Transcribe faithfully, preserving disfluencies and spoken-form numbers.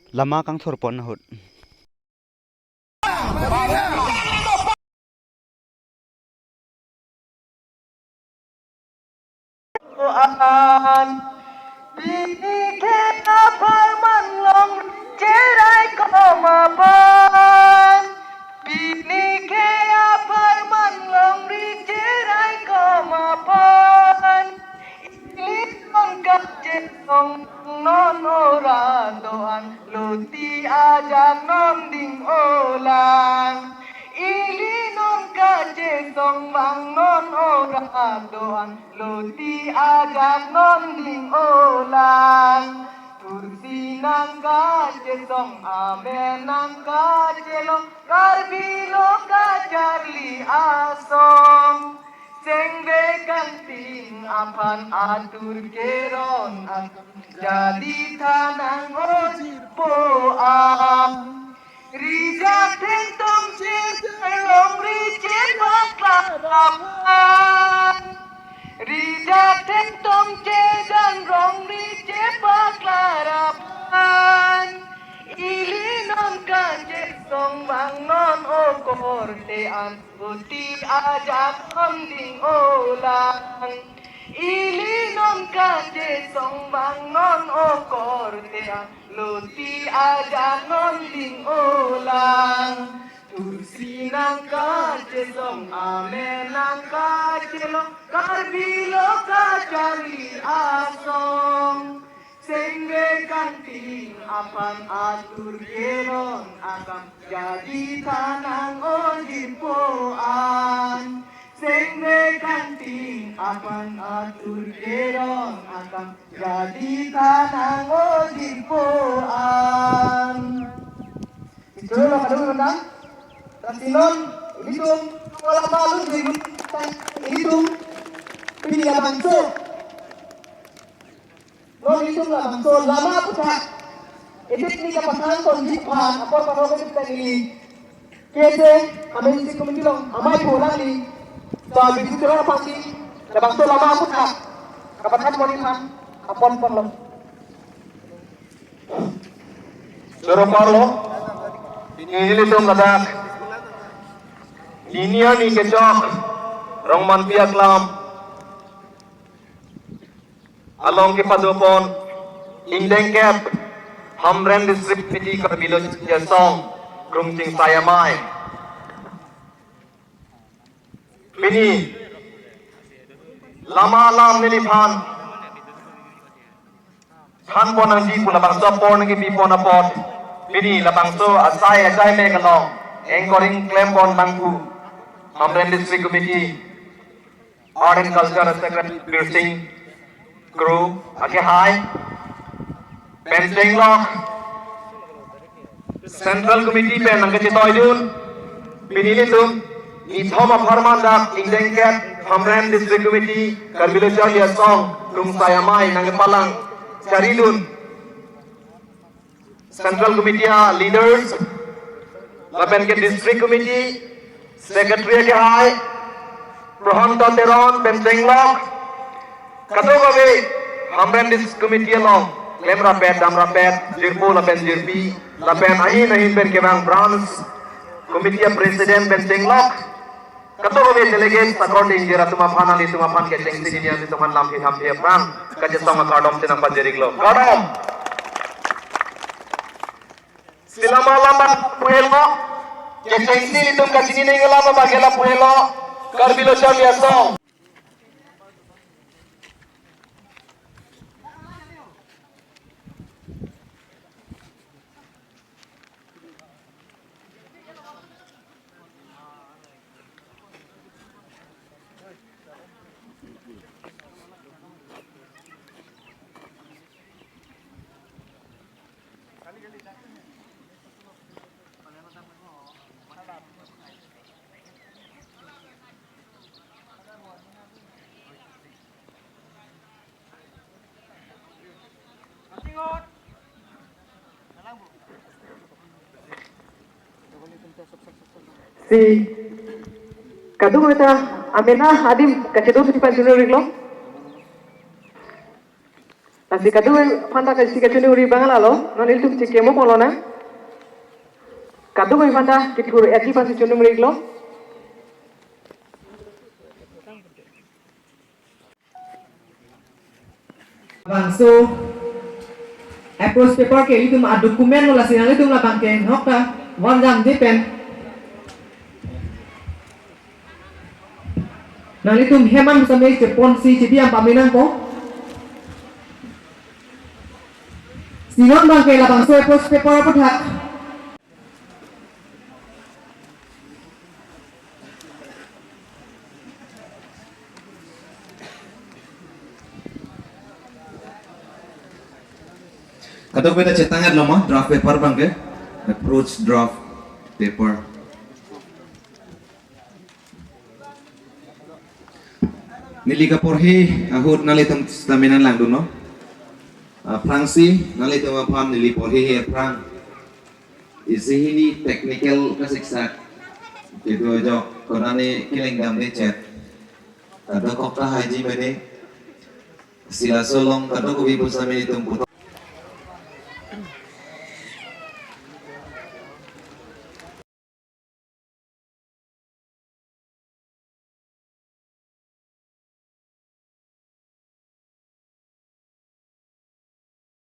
Lama kangthurpon ahut. An. Pini ke apharman longri cherai komat aphan. Pini ke apharman longri cherai komat aphan. Ilitum kachesong non ora do-an, loti ajak non ding olang. Ilitum kachesong vang non ora do-an, loti ajak non ding olang. Thursi nangkachesong, amen nangkachelong, Karbi lo kacharli asong. Sengve kangting aphan atur keron akam, jadi thanang ojirpo-an. Rijak thengtom chejan longri chepaklar aphan. Rijak thengtom chejan longri chepaklar aphan. Ilitum kachesong vang non o korte-an, loti ajak non ding olang. Ilitum kachesong vang non o korte-an, loti ajak non ding olang. Thursi nangkachesong, amen nangkachelong, Karbi lo kacharli asong. Sengve kangting aphan atur keron akam, jadi thanang ojirpo-an. Sengve kangting aphan atur keron akam, jadi thanang ojirpo-an. Itulah kadung rendang. Lasi non ilitum, kalau malu di ilitum, pini labangso. Non ilitum labangso lama aphuthak. Idik ni kapathan konji aphan, apor pano ke kita nili. K S A, kami district committee along, amei pu alangli. So, bisi tura pangsi, labangso lama aphuthak. Kapathan konji aphan, apor pano. Choro parlo, pini ilitum ladak. Pini arni kechok, Rongmanpi Aklam along kepadopon, ingdeng kep, Hamren District Committee Karbi Lo Charli Asong, Krung Chingsai Amei. Pini, lama alam neliphan thanpon nangji pu labangso apor nangkepipon apot. Pini labangso asai achaime along anchoring klempon nangpu Hamren District Committee Art and Culture Secretary Birsing Kro akehai, pen chenglok Central Committee pen nangkachetoidun, pini ilitum nithom apharman dak ingdeng kep Hamren District Committee Karbi Lo Charli Asong Krung Chingsai Amei nangkepalang charidun. Central Committee a leaders, lapen ke District Committee Secretary akehai, Prohanta Teron pen chenglok, kadokave Hamren District Committee along klem rapet, dam rapet, jirpo lapen jirpi, lapen ahin ahin pen kevang branch committee a president pen chenglok, kadokave delegate sakor ding jera atum aphan, nanglitum aphan kechengsi nini nanglitum aphan lamthe thamthe aphrang kachesong akardom chenam pajiriklo. Kardom. Si lama alam abang pu helo, kechengsi ilitum kachini ning alam abang ke lapu helo, Karbi Lo Charli Asong. Si kadokave ta amena adim kachedun si panjunur iklo. Si kadokave aphanta ke si kachoningri abang lalo, non ilitum chikemo polo na. Kadokave aphanta kethur eti aphan si choningri iklo. Labangso approach paper ke ilitum a-document lo, lasi nanglitum labang ke nok ta warjamde pen nanglitum hem an same cheponsi chidi am pame nangpo. Si non abang ke labangso approach paper aputhak kadokave ta chetang-et lo ma, draft paper abang ke, approach draft paper. Neli kaporhi ahut nanglitum sitame nanglang dunnon. Aphrangsi nanglitum aphan neli porhi aphrang isi hini technical kasiksak kedo ajok konane kelang damde chet. Kadokok ta haji mene. Si laso along kadokave pu sitame ilitum puthot